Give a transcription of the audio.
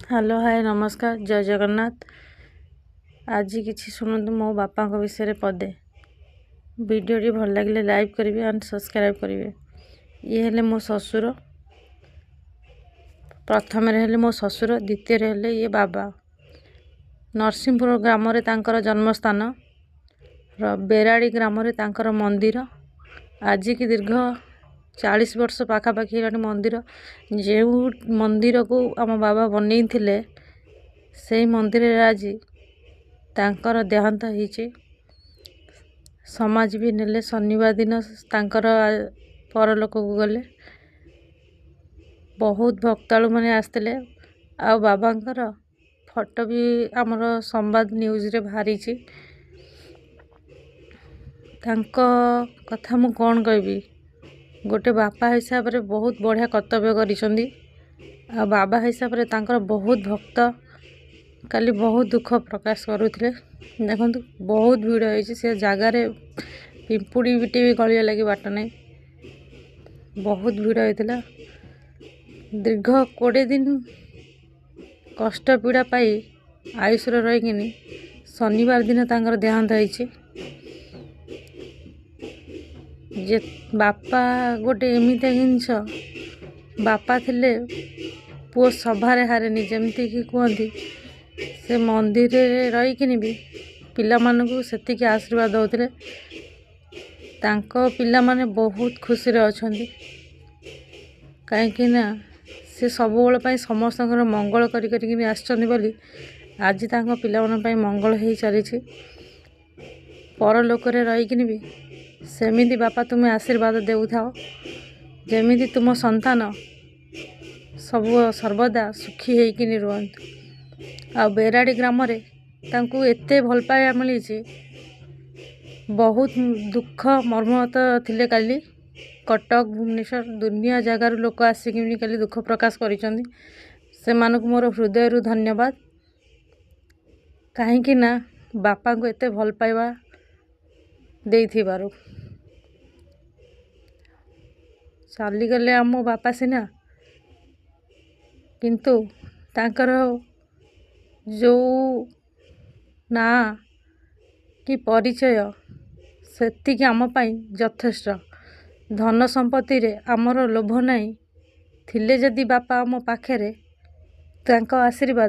Hello, ହାଏ, ନମସ୍କାର, ଜୟ ଜଗନ୍ନାଥ। ଆଜି କିଛି ଶୁଣନ୍ତୁ ମୋ ବାପାଙ୍କ ବିଷୟରେ ପଦେ। ଭିଡ଼ିଓଟି ଭଲ ଲାଗିଲେ ଲାଇକ୍ କରିବେ ଆଣ୍ଡ ସବସ୍କ୍ରାଇବ୍ କରିବେ। ଇଏ ହେଲେ ମୋ ଶ୍ୱଶୁର। ପ୍ରଥମରେ ହେଲେ ମୋ ଶ୍ୱଶୁର, ଦ୍ୱିତୀୟରେ ହେଲେ ଇଏ ବାବା। ନରସିଂହପୁର ଗ୍ରାମରେ ତାଙ୍କର ଜନ୍ମସ୍ଥାନ, ବେରାଡ଼ି ଗ୍ରାମରେ ତାଙ୍କର ମନ୍ଦିର। ଆଜିକି ଦୀର୍ଘ 40 ବର୍ଷ ପାଖାପାଖି ହେଲାଣି ମନ୍ଦିର। ଯେଉଁ ମନ୍ଦିରକୁ ଆମ ବାବା ବନେଇଥିଲେ, ସେଇ ମନ୍ଦିରରେ ଆଜି ତାଙ୍କର ଦେହାନ୍ତ ହେଇଛି। ସମାଜ ବି ନେଲେ। ଶନିବାର ଦିନ ତାଙ୍କର ପରଲୋକକୁ ଗଲେ। ବହୁତ ଭକ୍ତାଳୁମାନେ ଆସିଥିଲେ ଆଉ ବାବାଙ୍କର ଫଟୋ ବି ଆମର ସମ୍ବାଦ ନ୍ୟୁଜ୍ରେ ବାହାରିଛି। ତାଙ୍କ କଥା ମୁଁ କ'ଣ କହିବି? ଗୋଟେ ବାପା ହିସାବରେ ବହୁତ ବଢ଼ିଆ କର୍ତ୍ତବ୍ୟ କରିଛନ୍ତି ଆଉ ବାବା ହିସାବରେ ତାଙ୍କର ବହୁତ ଭକ୍ତ କାଲି ବହୁତ ଦୁଃଖ ପ୍ରକାଶ କରୁଥିଲେ। ଦେଖନ୍ତୁ, ବହୁତ ଭିଡ଼ ହେଇଛି। ସେ ଜାଗାରେ ପିମ୍ପୁଡ଼ି ବି ଗଳିବା ଲାଗି ବାଟ ନାହିଁ। ବହୁତ ଭିଡ଼ ହେଇଥିଲା। ଦୀର୍ଘ 20 ଦିନ କଷ୍ଟ ପୀଡ଼ା ପାଇ ଆୟୁଷରେ ରହିକିନି ଶନିବାର ଦିନ ତାଙ୍କର ଦେହାନ୍ତ ହେଇଛି। ଯେ ବାପା ଗୋଟେ ଏମିତିଆ ଜିନିଷ, ବାପା ଥିଲେ ପୁଅ ସଭାରେ ହାରେନି ଯେମିତିକି କୁହନ୍ତି। ସେ ମନ୍ଦିରରେ ରହିକିନି ବି ପିଲାମାନଙ୍କୁ ସେତିକି ଆଶୀର୍ବାଦ ଦେଉଥିଲେ। ତାଙ୍କ ପିଲାମାନେ ବହୁତ ଖୁସିରେ ଅଛନ୍ତି, କାହିଁକି ନା ସେ ସବୁବେଳେ ପାଇଁ ସମସ୍ତଙ୍କର ମଙ୍ଗଳ କରି କରିକିନି ଆସିଛନ୍ତି ବୋଲି ଆଜି ତାଙ୍କ ପିଲାମାନଙ୍କ ପାଇଁ ମଙ୍ଗଳ ହେଇ ଚାଲିଛି। ପରଲୋକରେ ରହିକିନି ବି ସେମିତି ବାପା ତୁମେ ଆଶୀର୍ବାଦ ଦେଉଥାଅ, ଯେମିତି ତୁମ ସନ୍ତାନ ସବୁ ସର୍ବଦା ସୁଖୀ ହେଇକିନି ରୁହନ୍ତୁ। ଆଉ ବେରାଡ଼ି ଗ୍ରାମରେ ତାଙ୍କୁ ଏତେ ଭଲ ପାଇବା ମିଳିଛି। ବହୁତ ଦୁଃଖ ମର୍ମାହତ ଥିଲେ କାଲି। କଟକ, ଭୁବନେଶ୍ୱର, ଦୁନିଆ ଜାଗାରୁ ଲୋକ ଆସିକି କାଲି ଦୁଃଖ ପ୍ରକାଶ କରିଛନ୍ତି। ସେମାନଙ୍କୁ ମୋର ହୃଦୟରୁ ଧନ୍ୟବାଦ, କାହିଁକି ନା ବାପାଙ୍କୁ ଏତେ ଭଲ ପାଇବା ଦେଇଥିବାରୁ। ଚାଲିଗଲେ ଆମ ବାପା ସିନା, କିନ୍ତୁ ତାଙ୍କର ଯେଉଁ ନାଁ କି ପରିଚୟ, ସେତିକି ଆମ ପାଇଁ ଯଥେଷ୍ଟ। ଧନ ସମ୍ପତ୍ତିରେ ଆମର ଲୋଭ ନାହିଁ। ଥିଲେ ଯଦି ବାପା ଆମ ପାଖରେ, ତାଙ୍କ ଆଶୀର୍ବାଦ।